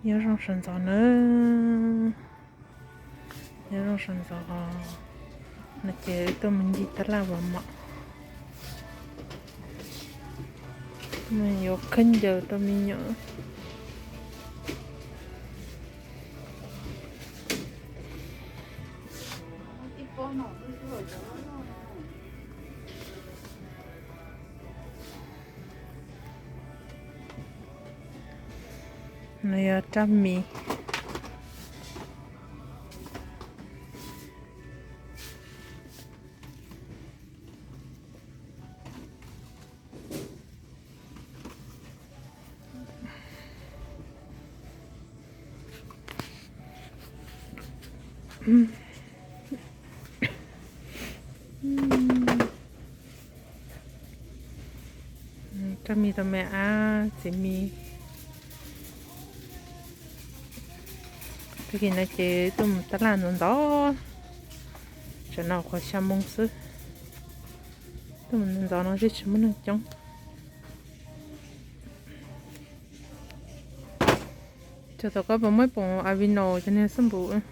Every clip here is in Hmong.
Nyob zoo sawv ntxov na, nyob zoo sawv ntxov no ces tuaj mus ncig tab laj vas mom, tuaj mus yuav khaub ncaws rau me nyuam. No yog rab mis. Rab mis tau me ab txiv mis. Tag kis no ces tuaj mus tab laj ntxov ntxov, tsam no qhov xya moo xwb. Tuaj mus ntxov ntxov no twb tsis muaj neeg coob. Txog tom koj puas muaj ib poom avino cov niag xab npum.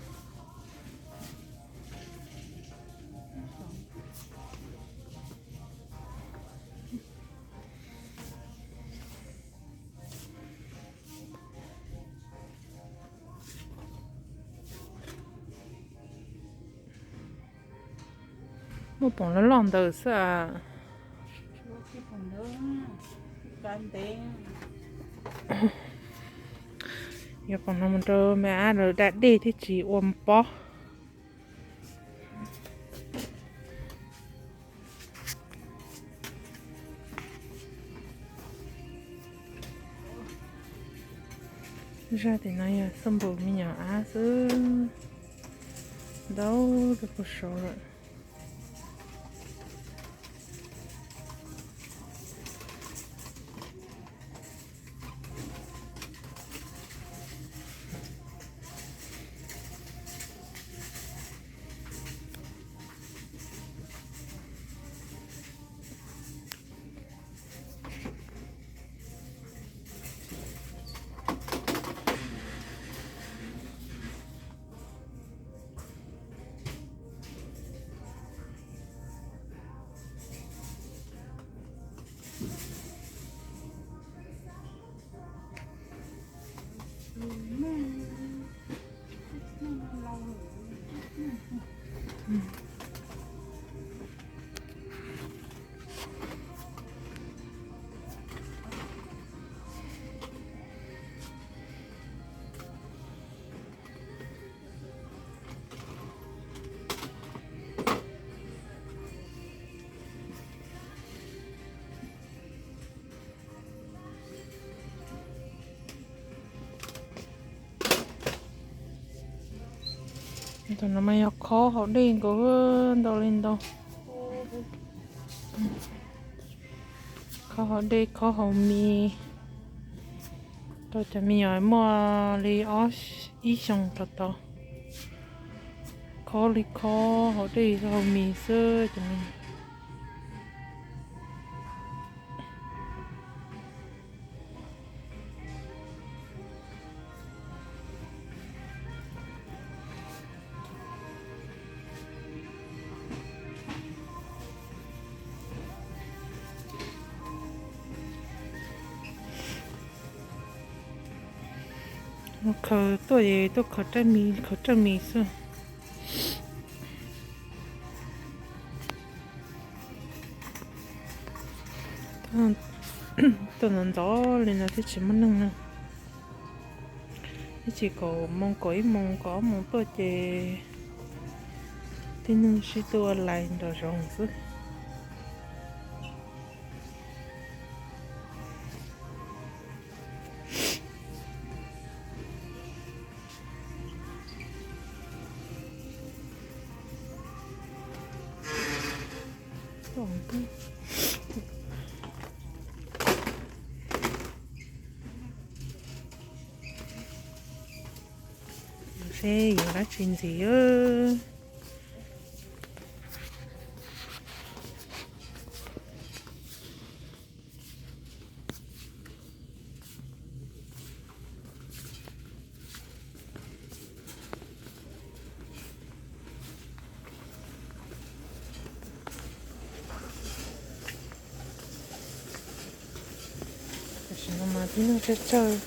Muaj poom loj loj ntawd xwb as. Yuav poom no mus rau me ab lawv da dej thiaj tsis ua pob. Zaj tim no yog xab npum me nyuam ab xwb, ntau rau puag saud lawm. Tus no mas yog khob haus dej nkaus, ntau li ntau. Khob haus dej, khob haus mis, rau cov me nyuam muaj li ob, ib xyoos rau tau. Khob li khob haus dej haus mis xwb cov me nyuam. Khaws tuaj es tuaj khaws raj mis, khaws raj mis xwb. Tuaj ntxov ntxov li no thiaj tsis muaj neeg na. Ib chim kaum moos, kaum ib moos, kaum ob moos tuaj ces tib neeg sib tuaj ua lais nraum zoov xwb. Seb yuav dab tsi ntxiv. No mas tib neeg tsawg tsawg,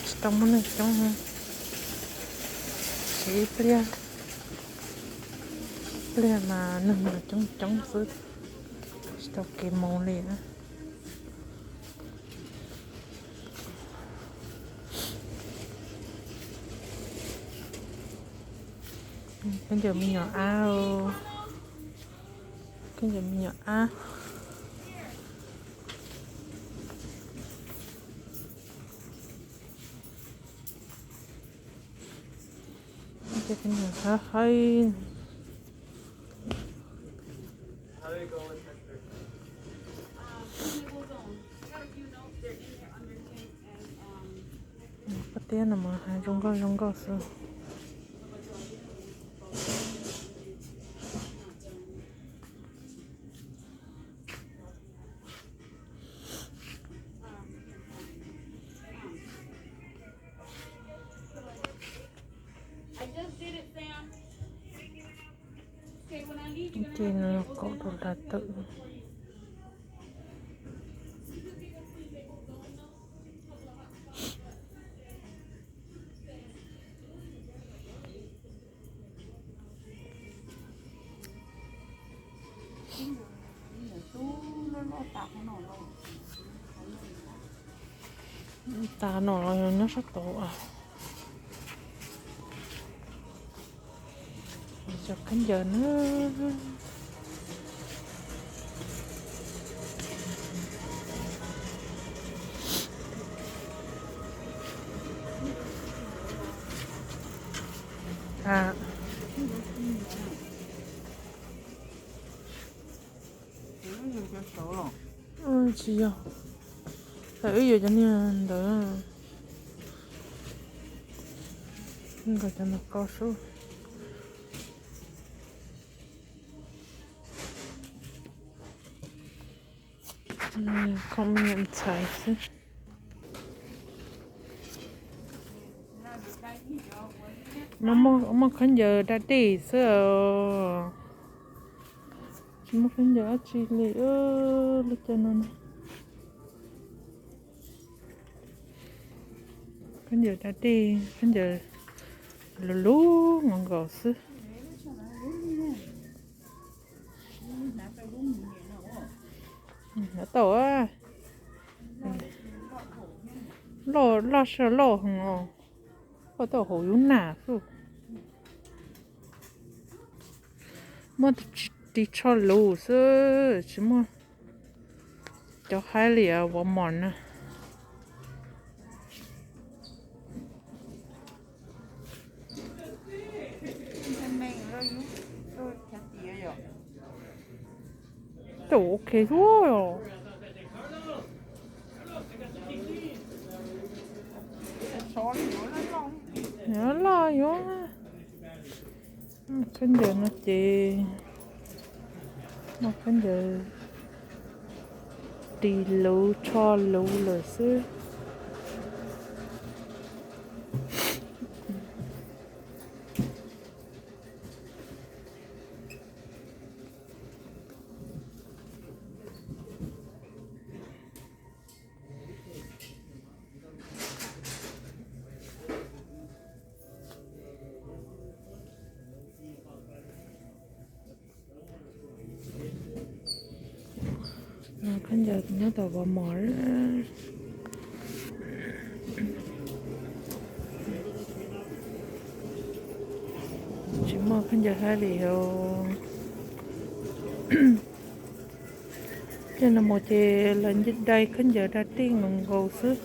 tsis tau muaj neeg coob. Siv ib pliag, ib pliag mas neeg mas coob coob xwb, tsis tau kev mus li na. Khaub ncaws me nyuam ab, khaub ncaws me nyuam ab. Ces khaub ncaws haib haib. Pob tiab no mas zoo nkauj zoo nkauj xwb. Ces no kaum tus hla tawm. Tas no los yog nyob sab tod. Cov khaub ncaws na. Tsis yog, thaum wb yuav cov niag ntawd, nkawd cov ntawd ko sub. Khoom me nyuam ntxhais xwb. Muaj khaub ncaws da dej xwb os. Tsis muaj khaub ncaws dab tsi li. Lub caij no na, khaub ncaws da dej, khaub ncaws luv luv nkaus nkaus xwb. Hnav tau, loj, loj sab loj heev os. Koj tau hauv lub nas xwb. Muaj ris tsho luv xwb, tsis muaj cov haib li Walmart na. Tau ok xwb. Loj yuav. Khaub ncaws no ces muaj khaub ncaws ris luv tsho luv lawm xwb. Khaub ncaws nyob tau Walmart. Tsis muaj khaub ncaws haib li os. Tej no mus ces lawv dai khaub ncaws da dej nkaus nkaus xwb.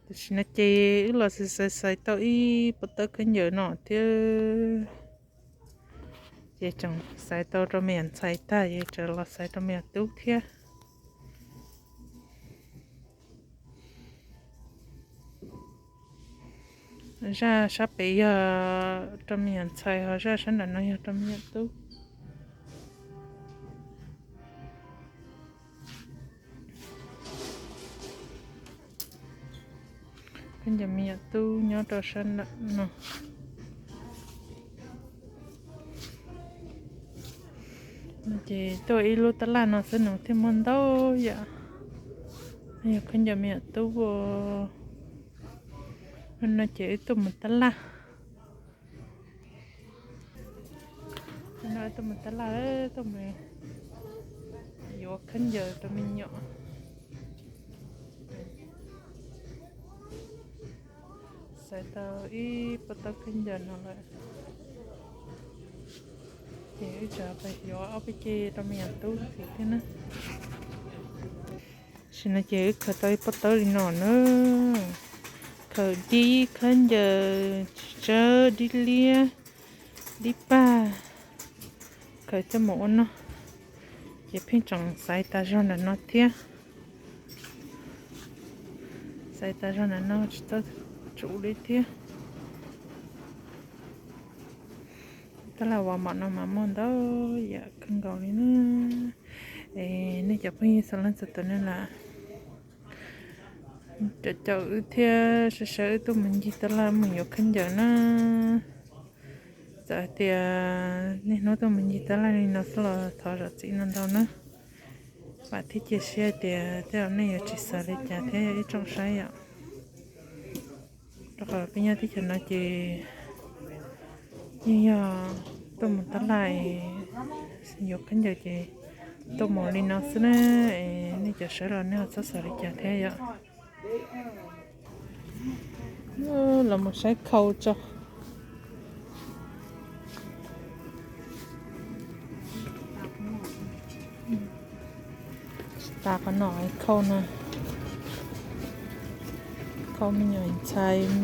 Tam sim no ces wb los xaiv xaiv tau ib pob tawb khaub ncaws no thiab. Ces tseem xaiv tau rau me nyuam ntxhais tag ces tseem los xaiv rau me nyuam tub thiab. Zaj sab pem yog rau me nyuam ntxhais, ho zaj sab nram no yog rau me nyuam tub. Khaub ncaws me nyuam tub nyob rau sab nram no. Ces tuaj ib lub tab laj no xwb nws thiaj muaj ntau yam. Yog khaub ncaws me nyuam tub, no ces wb tuaj mus tab laj. No wb tuaj mus tab laj, tuaj mus yuav khaub ncaws rau me nyuam. Xaiv tau ib pob tawb khaub ncaws no lawm, ces wb tseem pais yuav ob peb ce rau me nyuam tub ntxiv thiab na. Tam sim no ces wb khaws tau ib pob tawb li no na, khaws dib, khaub ncaws, tsawb, dib liab, dib pag, khaws coj mus ua noj. Ces pheej tseem xaiv tas zog ntawm no thiab, xaiv tas zog ntawm no tsis tau tsum li thiab. Tab laj Walmart no mas muaj ntau yam kawg nkaus li na. Es nej cov phooj ywg txhua leej txhua tus nej lam caum caum wb thiab sawv sawv wb tuaj mus ncig tab laj mus yuav khaub ncaws na. Txawm hais tias niaj hnub tuaj mus ncig tab laj li no xwb los thov zam txim ntau ntau na. Vam thiab cia siab hais tias tej zaum nej yuav tsis xav li cas thiab yog ib tsoom saib yom. Rau qhov peb nyob teb chaws no ces yeej yog tuaj mus tab laj yuav khaub ncaws ces tuaj mus li no xwb na. Es nej cov saib los nej ho txhob xav li cas thiab yom. Los mus saib khau tso. Tsis tas qhov no khau no, khau me nyuam ntxhais.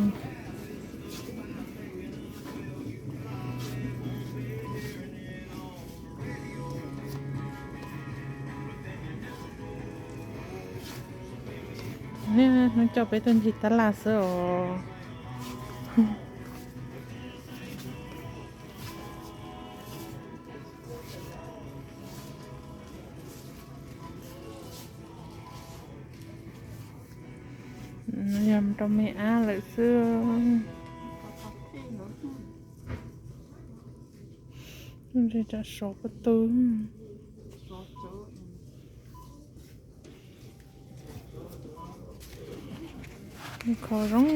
Niaj hnub coj peb tuaj ncig tab laj xwb os. Yog rau me ab lawm xwb. Ntshe tsam sov ko tw. Khau zoo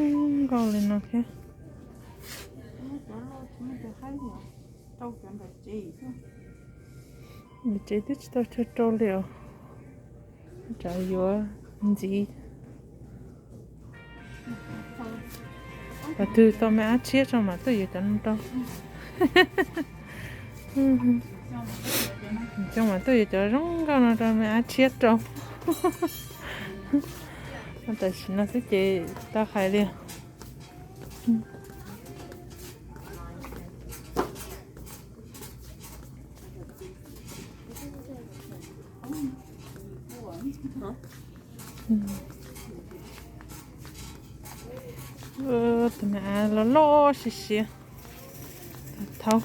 nkauj li no thiab. Nws tsev twb tsis tau chaw rau li os. Tsam yuav ntxiv. Tus twg tau me ab tshiab tso mam tuaj yuav cov no rau. Coj mam tuaj yuav cov zoo nkauj no rau me ab tshiab rau. Tam sim no xwb ces tau hais li. Tus me ab loj loj siab siab. Thaub.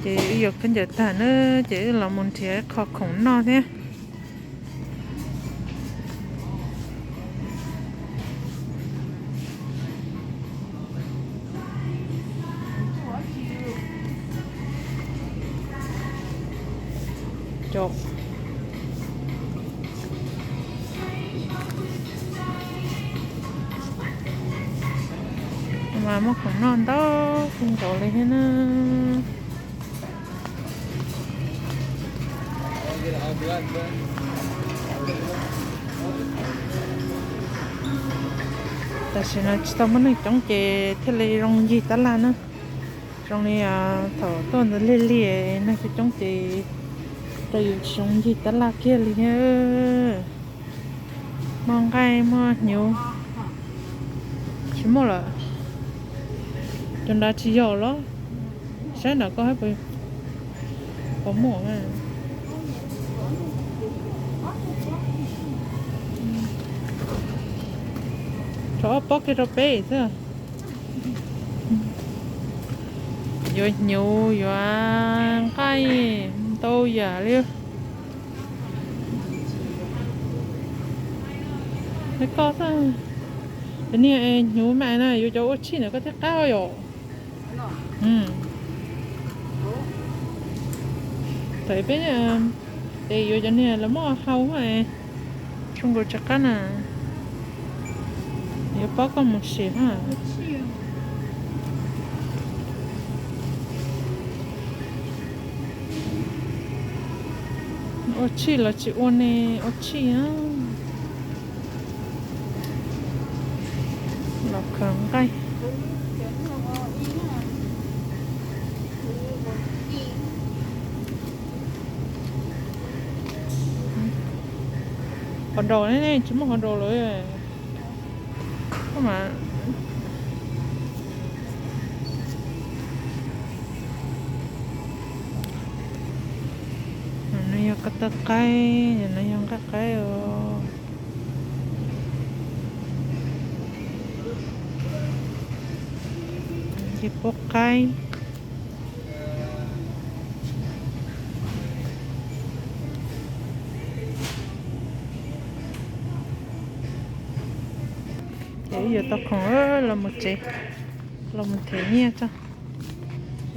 Ces wb yuav khaub ncaws tag na, ces wb los mus nrhiav qho khoom noj thiab. Mas muaj khoom noj ntau kawg nkaus li thiab na. Tam sim no tsis tau muaj neeg coob ces thiaj li zoo ncig tab laj na. Zoo li thaum tuaj ntawd lig lig neeg coob coob ces rau yus tsis zoo ncig tab laj kiag li thiab. Muaj nqaij muaj hnyuv tsis muaj lawm. Cov nrad tsis yog los? Saib nram koj hab puas muaj. Rau ob pob kiag rau peb xwb. Yuav hnyuv yuav nqaij ntau yam li. Koj xwb, cov niag hnyuv mas na yuav cov ua tshij ntawm koj thiaj qab yom. Thaum peb, ces yuav cov niag lawv muab hau, zoo nkaus tsis qab na. Yuav pab koj mus sim ha. Ua tshij los tsis ua ne, ua tshij. Los khaws nqaij. Hos daus ne, tsis muaj hos daus lawm. No yog ko taw qaib, no yog nqaij qaib os. Nce puab qaib. Ces wb yuav tau khoom los mus tsev, los mus them nyiaj tso.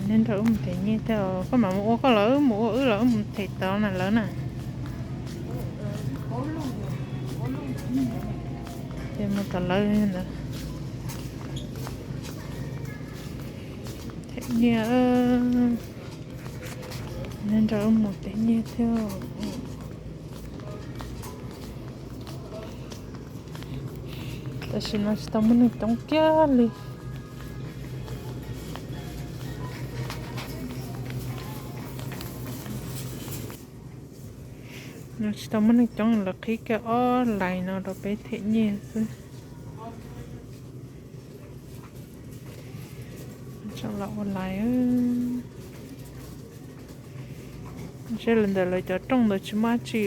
Nej nrog wb mus them nyiaj thiab, koj mam mus ua koj los wb mus ua wb los wb mus them tod na lawv na. Ces mus tom lawv ntawd them nyiaj, nej nrog wb mus them nyiaj thiab. Tam sim no tsis tau muaj neeg coob kiag li. No tsis tau muaj neeg coob, lawv qhib kiag ob lais no rau peb them nyiaj xwb. Tseem los ua lais. Seb lawv ntawm lawv cov rooj ntawd tsis muaj dab tsi,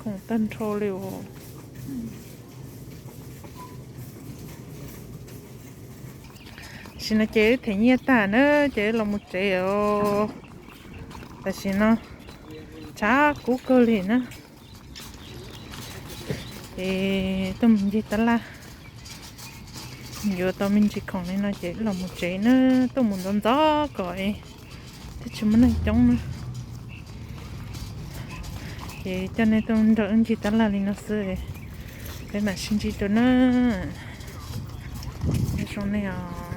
khoom tag nrho li os. Tam sim no ces wb them nyiaj tag na, ces wb los mus tsev os. Tam sim no tshav kub kawg li na. Ces tuaj mus ncig tab laj, yuav tau me ntsis khoom li no ces los mus tsev na, tuaj mus ntxov ntxov kom thiaj tsis muaj neeg coob na. Ces coj nej tuaj nrog wb ncig tab laj li no xwb, peb mam sib ntsib dua na. Nyob zoo nej os.